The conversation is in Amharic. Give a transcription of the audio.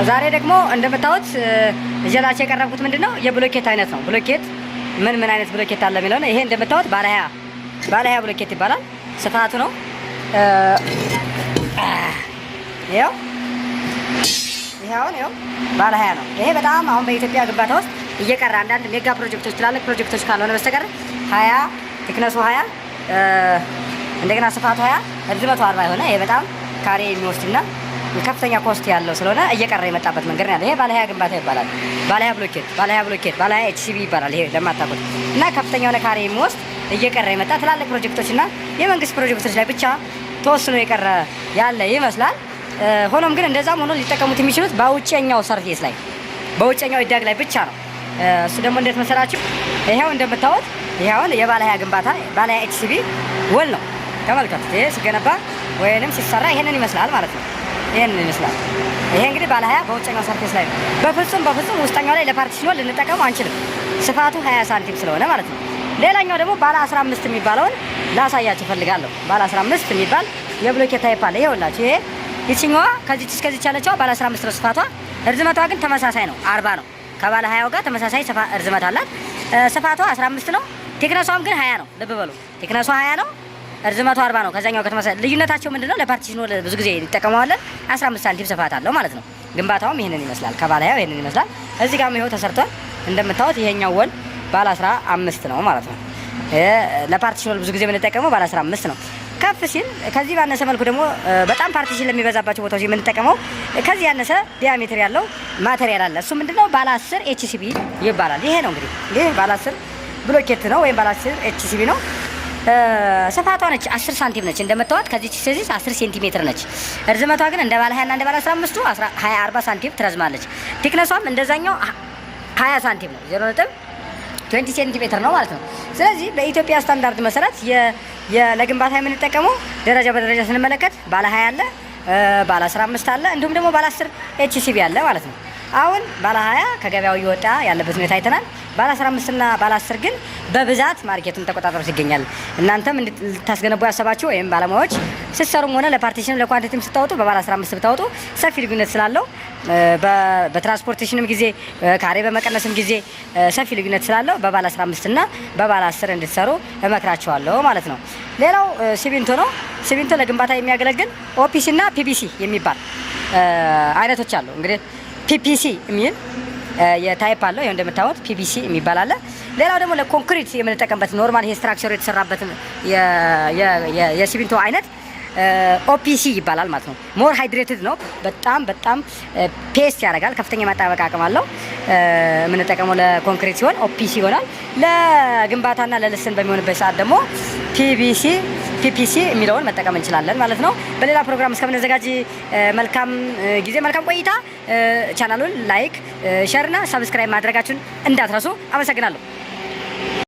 ዛሬ ደግሞ እንደምታዩት ይዤላችሁ የቀረብኩት ምንድነው የብሎኬት አይነት ነው። ብሎኬት ምን ምን አይነት ብሎኬት አለ የሚለው ነው። ይሄ እንደምታዩት ባለ 20 ብሎኬት ይባላል። ስፋቱ ነው። ይኸው ይሄ አሁን ይኸው ባለ 20 ነው። ይሄ በጣም አሁን በኢትዮጵያ ግንባታ ውስጥ እየቀረ፣ አንዳንድ mega ፕሮጀክቶች፣ ትላልቅ ፕሮጀክቶች ካልሆነ በስተቀር 20 thickness ኡ 20፣ እንደገና ስፋቱ 20፣ ርዝመቱ 40 የሆነ፣ ይሄ በጣም ካሬ የሚወስድና ከፍተኛ cost ያለው ስለሆነ እየቀረ የመጣበት መንገድ ነው ያለው። ይሄ ባለ 20 ግንባታ ይባላል። ባለ 20 ብሎኬት፣ ባለ 20 ብሎኬት፣ ባለ 20 HCB ይባላል። ይሄ ለማታውቁት እና ከፍተኛ የሆነ ካሬ የሚወስድ፣ እየቀረ የመጣ፣ ትላልቅ ፕሮጀክቶች እና የመንግስት ፕሮጀክቶች ላይ ብቻ ተወስኖ የቀረ ያለ ይመስላል። ሆኖም ግን እንደዛም ሆኖ ሊጠቀሙት የሚችሉት በውጨኛው surface ላይ፣ በውጨኛው ዳግ ላይ ብቻ ነው። እሱ ደግሞ እንዴት መሰላችሁ? ይሄው እንደምታዩት ይሄው የባለ 20 ግንባታ፣ ባለ 20 HCB wall ነው። ተመልከቱት። ይሄ ሲገነባ ወይንም ሲሰራ ይሄንን ይመስላል ማለት ነው። ይሄንን ይመስላል። ይሄ እንግዲህ ባለ 20 በውጨኛው surface ላይ ነው። በፍጹም በፍጹም ውስጠኛው ላይ ለ partition wall ልንጠቀመው አንችልም። ስፋቱ 20 ሳንቲም ስለሆነ ማለት ነው። ሌላኛው ደግሞ ባለ 15 የሚባለውን ላሳያችሁ ፈልጋለሁ። ባለ 15 የሚባል የብሎኬት type አለ። ይኸውላችሁ ይሄ ይችኛዋ ከዚች እስከዚች ያለችዋ ባለ 15 ነው ስፋቷ። እርዝመቷ ግን ተመሳሳይ ነው፣ 40 ነው። ከባለ 20 ጋር ተመሳሳይ እርዝመት አላት። ስፋቷ 15 ነው። Thickness ሷም ግን 20 ነው። ልብ በሉ፣ thickness ሷ 20 ነው፣ እርዝመቷ 40 ነው። ከዛኛው ከተመሳሳይ ልዩነታቸው ምንድነው? ለ partition wall ብዙ ጊዜ ይጠቀመዋለን። 15 ሳንቲም ስፋት አለው ማለት ነው። ግንባታውም ይሄንን ይመስላል። ከባለ 20 ይሄንን ይመስላል። እዚህ ጋርም ይኸው ተሰርቷል። እንደምታዩት ይሄኛው wall ባለ 15 ነው ማለት ነው። ለ partition wall ብዙ ጊዜ የምንጠቀመው ባለ 15 ነው። ከፍ ሲል ከዚህ ባነሰ መልኩ ደግሞ በጣም partition ለሚበዛባቸው ቦታዎች የምንጠቀመው ከዚህ ያነሰ diameter ያለው material አለ። እሱ ምንድነው? ባለ 10 HCB ይባላል። ይሄ ነው እንግዲህ፣ ይሄ ባለ 10 ብሎኬት ነው ወይም ባለ 10 HCB ነው። ስፋቷ ነች 10 ሳንቲም ነች። እንደምታዩት ከዚች እስከዚህ 10 ሴንቲሜትር ነች። እርዝመቷ ግን እንደ ባለ 20 እና እንደ ባለ 15ቱ 20 40 ሳንቲም ትረዝማለች። Thickness ሷም እንደዛኛው 20 ሳንቲም ነው፣ 0 ነጥብ 20 ሴንቲሜትር ነው ማለት ነው። ስለዚህ በኢትዮጵያ ስታንዳርድ መሰረት ለግንባታ የምንጠቀመው ደረጃ በደረጃ ስንመለከት ባለ 20 አለ፣ ባለ 15 አለ፣ እንዲሁም ደግሞ ባለ 10 HCB አለ ማለት ነው። አሁን ባለ 20 ከገበያው እየወጣ ያለበት ሁኔታ አይተናል። ባለ 15 እና ባለ 10 ግን በብዛት market ኡን ተቆጣጥሮት ይገኛል። እናንተም እንድታስገነቡ ያሰባችሁ ወይም ባለሙያዎች ስትሰሩም ሆነ ለ partition ም ለ quantity ም ስታወጡ በባለ 15 ብታወጡ ሰፊ ልዩነት ስላለው፣ በ transportation ም ጊዜ ካሬ በመቀነስም ጊዜ ሰፊ ልዩነት ስላለው በባለ 15 እና በባለ 10 እንድትሰሩ እመክራችኋለሁ ማለት ነው። ሌላው ሲሚንቶ ነው። ሲሚንቶ ለግንባታ የሚያገለግል OPC እና PPC የሚባል አይነቶች አሉ። እንግዲህ PPC የሚል የ type አለው። ይኸው እንደምታዩት PPC የሚባል አለ። ሌላው ደግሞ ለኮንክሪት የምንጠቀምበት normal ይሄ structure ኡ የተሰራበት የሲሚንቶ አይነት OPC ይባላል ማለት ነው። More hydrated ነው። በጣም በጣም paste ያደርጋል። ከፍተኛ የማጣበቅ አቅም አለው። የምንጠቀመው ለኮንክሪት ሲሆን OPC ይሆናል። ለግንባታና ለልስን በሚሆንበት ሰዓት ደግሞ PBC PPC የሚለውን መጠቀም እንችላለን ማለት ነው። በሌላ ፕሮግራም እስከምንዘጋጅ መልካም ጊዜ፣ መልካም ቆይታ። ቻናሉን like፣ share እና subscribe ማድረጋችሁን እንዳትረሱ። አመሰግናለሁ።